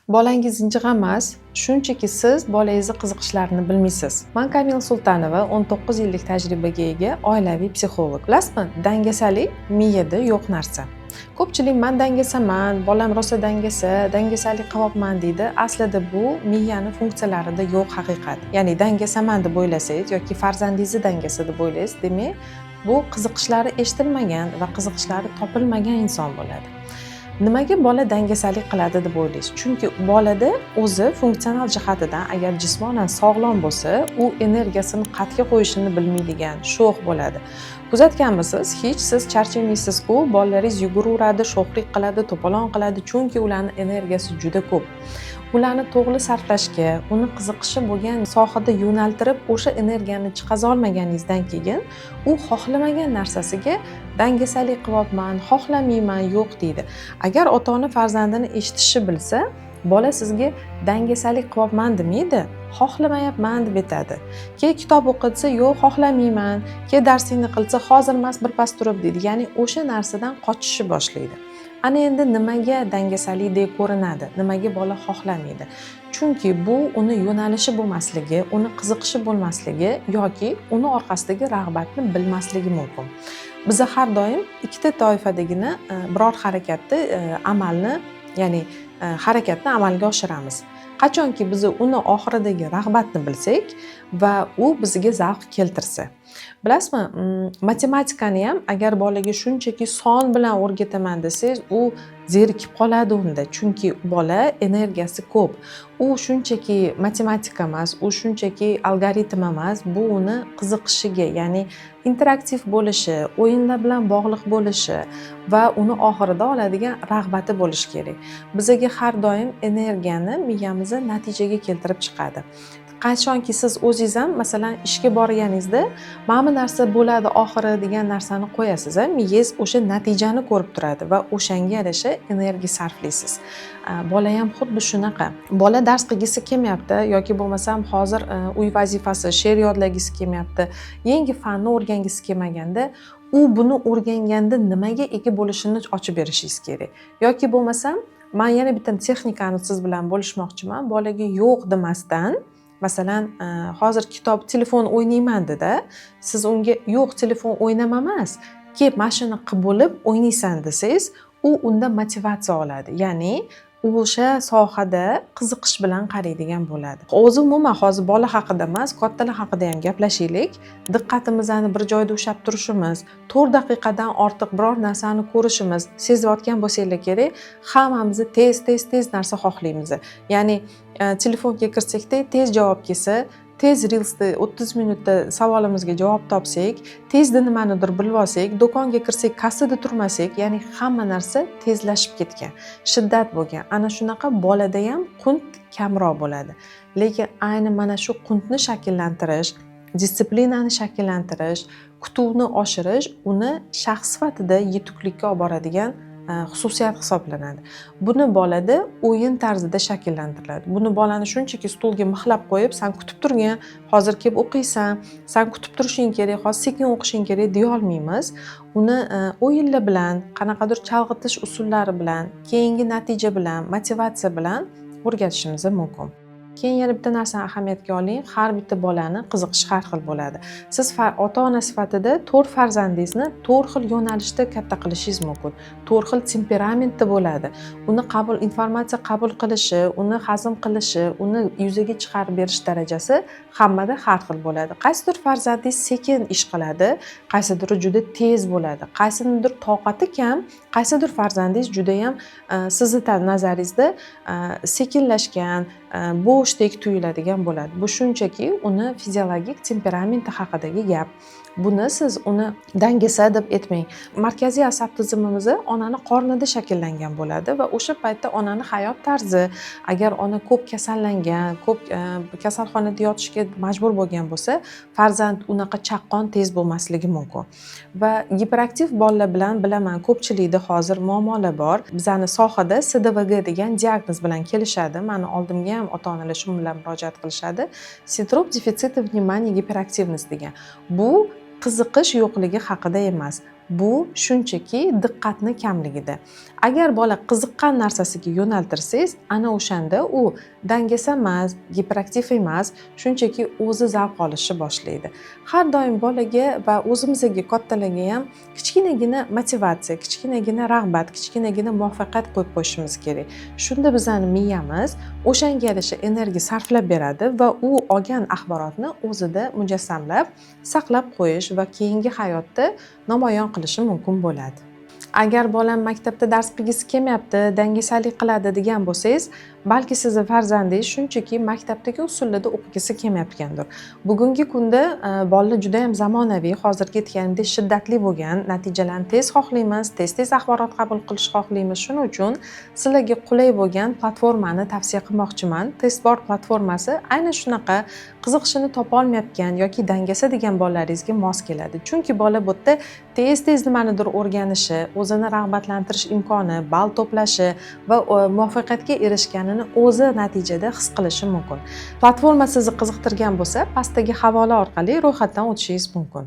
Bolangiz injiq emas, shunchaki siz bolangizni qiziqishlarini bilmaysiz. Man Kamila Sultanova, 19 yillik tajribaga ega oilaviy psixolog. Bilasizmi, dangasalik miyada yo'q narsa. Ko'pchilik "Man dangasaman, bolam rosa dangasa, dangasalik qilyapman", deydi. Aslida bu miyani funksiyalarida yo'q haqiqat. Ya'ni dangasaman deb o'ylasangiz yoki farzandingizni dangasa deb o'ylaysiz, demak, bu qiziqishlari eshitilmagan va qiziqishlari topilmagan inson bo'ladi. Nimaga bola dangasalik qiladi deb o'ylaysiz? Chunki bolada o'zi funksional jihatidan agar jismonan sog'lom bo'lsa, u energiyasini qayerga qo'yishini bilmaydigan sho'x bo'ladi. Kuzatganmisiz? Hech siz charchamaysiz-ku, bolalaringiz yuguraveradi, sho'xlik qiladi, to'polon qiladi, chunki ularni energiyasi juda ko'p. Ularni to'g'ri sarflashga, uni qiziqishi bo'lgan sohada yo'naltirib, o'sha energiyani chiqaza olmaganingizdan keyin u xohlamagan narsasiga "Dangasalik qilyapman, xohlamayman, yo'q", deydi. Agar ota-ona farzandini eshitishni bilsa, bola sizga "Dangasalik qilyapman" demaydi, "Xohlamayapman" deb aytadi. "Kel, kitob o'qi", desa, "Yo'q, xohlamayman". "Kel, darsingni qil", desa, "Hozir emas, birpas turib", deydi. Ya'ni o'sha narsadan qochishni boshlaydi. Ana endi nimaga dangasalikdek ko'rinadi? Nimaga bola xohlamaydi? Chunki bu uni yo'nalishi bo'lmasligi, uni qiziqishi bo'lmasligi yoki uni orqasidagi rag'batni bilmasligi mumkin. Biza har doim ikkita toifadagina biror harakatni, amalni, ya'ni harakatni amalga oshiramiz. Qachonki biz uni oxiridagi rag'batni bilsak va u bizga zavq keltirsa. Bilasizmi, matematikani ham agar bolaga shunchaki son bilan o'rgataman desangiz, u zerikib qoladi unda. Chunki bola energiyasi ko'p. U shunchaki matematika emas, u shunchaki algoritm emas, bu uni qiziqishiga, ya'ni interaktiv bo'lishi, o'yinlar bilan bog'liq bo'lishi va uni oxirida oladigan rag'bati bo'lishi kerak. Bizaga har doim energiyani miyamiz natijaga keltirib chiqadi. Qachonki siz o'zingiz ham, masalan, ishga borganingizda "Mana bu narsa bo'ladi oxiri" degan narsani qo'yasiz, a, miyangiz o'sha natijani ko'rib turadi va o'shanga yarasha energiya sarflaysiz. Bola ham xuddi shunaqa. Bola dars qilgisi kelmayapti yoki bo'lmasam hozir uy vazifasi, she'r yodlagisi kelmayapti, yangi fanni o'rgangisi kelmaganda, u buni o'rganganda nimaga ega bo'lishini ochib berishingiz kerak. Yoki bo'lmasam, man yana bitta texnikani siz bilan bo'lishmoqchiman. Bolaga yo'q demasdan, masalan, "Hozir kitob, telefon o'ynayman", dedi. Siz unga "Yo'q, telefon o'ynama" emas, "Kel, mana shuni qilib bo'lib o'ynaysan", desangiz, u unda motivatsiya oladi. Ya'ni o'sha sohada qiziqish bilan qaraydigan bo'ladi. O'zi umuman hozir bola haqida emas, kattalar haqida ham gaplashaylik. Diqqatimizni bir joyda ushlab turishimiz, 4 daqiqadan ortiq biror narsani ko'rishimiz, sezayotgan bo'lsanglar kerak, hammamiz tez, tez, tez narsa xohlaymiz. Ya'ni telefonga kirsakda tez javob kelsa, tez Reelsda 30 minutda savolimizga javob topsak, tezda nimanidir bilib olsak, do'konga kirsak kassada turmasak, ya'ni hamma narsa tezlashib ketgan, shiddat bo'lgan. Ana shunaqa bolada ham qunt kamroq bo'ladi. Lekin ayni mana shu quntni shakllantirish, дисциплина ni shakllantirish, kutuvni oshirish uni shaxs sifatida yetuklikka olib boradigan xususiyat hisoblanadi. Buni bolada o'yin tarzida shakllantiriladi. Buni bolani shunchaki stulga mixlab qo'yib, "San kutib turgin, hozir kelib o'qiysan, san kutib turishing kerak, hozir sekin o'qishing kerak", deya olmaymiz. Uni o'yinlar bilan, qanaqadir chalg'itish usullari bilan, keyingi natija bilan, motivatsiya bilan o'rgatishimiz mumkin. Keyin yana bitta narsani ahamiyatga oling: har bitta bolani qiziqishi har xil bo'ladi. Siz ota ona sifatida to'rt farzandingizni to'rt xil yo'nalishda katta qilishingiz mumkin, to'rt xil temperamentda bo'ladi. Uni qabul, informatsiya qabul qilishi, uni hazm qilishi, uni yuzaga chiqarib berish darajasi hammada har xil bo'ladi. Qaysidir farzandingiz sekin ish qiladi, qaysidir juda tez bo'ladi, qaysinidir toqati kam, qaysidir farzandingiz judayam sizni nazaringizda sekinlashgan, bo'shdek tuyuladigan bo'ladi. Bu shunchaki uni fiziologik temperamenti haqidagi gap. Buni siz uni dangasa deb aytmang. Markaziy asab tizimimiz onani qornida shakllangan bo'ladi va o'sha paytda onani hayot tarzi, agar ona ko'p kasallangan, ko'p kasalxonada yotishga majbur bo'lgan bo'lsa, farzand unaqa chaqqon, tez bo'lmasligi mumkin. Va giperaktiv bolalar bilan, bilaman, ko'pchilikda hozir muammolar bor. Bizani sohada СДВГ degan diagnoz bilan kelishadi. Mani oldimga ham ota onalar shu bilan murojaat qilishadi, синдром дефицита внимания, гиперактивность degan. Bu qiziqish yo'qligi haqida emas. Bu shunchaki diqqatni kamligida. Agar bola qiziqqan narsasiga yo'naltirsangiz, ana o'shanda u dangasa emas, giperaktiv emas, shunchaki o'zi zavq olishni boshlaydi. Har doim bolaga va o'zimizga, kattalarga ham kichkinagina motivatsiya, kichkinagina rag'bat, kichkinagina muvaffaqiyat qo'yib qo'yishimiz kerak. Shunda bizani miyamiz o'shanga yarasha energiya sarflab beradi va u olgan axborotni o'zida mujassamlab saqlab qo'yish va keyingi hayotda namoyon qilishi mumkin bo'ladi. Agar bolam maktabda dars qilgisi kelmayapti, dangasalik qiladi degan bo'lsangiz, balki sizni farzandingiz shunchaki maktabdagi usullarda o'qigisi kelmayotgandir. Bugungi kunda bolalar juda yam zamonaviy, hozirgi aytganimdek, shiddatli bo'lgan natijalarni tez xohlaymiz, tez tez axborot qabul qilishni xohlaymiz. Shuning uchun sizlarga qulay bo'lgan platformani tavsiya qilmoqchiman. Testbor platformasi aynan shunaqa qiziqishini topolmayotgan yoki dangasa degan bolalaringizga mos keladi, chunki bola bu yerda tez tez nimanidir o'rganishi, o'zini rag'batlantirish imkoni, ball to'plashi va muvaffaqiyatga erishganini o'zi natijada his qilishi mumkin. Platforma sizni qiziqtirgan bo'lsa, pastdagi havola orqali ro'yxatdan o'tishingiz mumkin.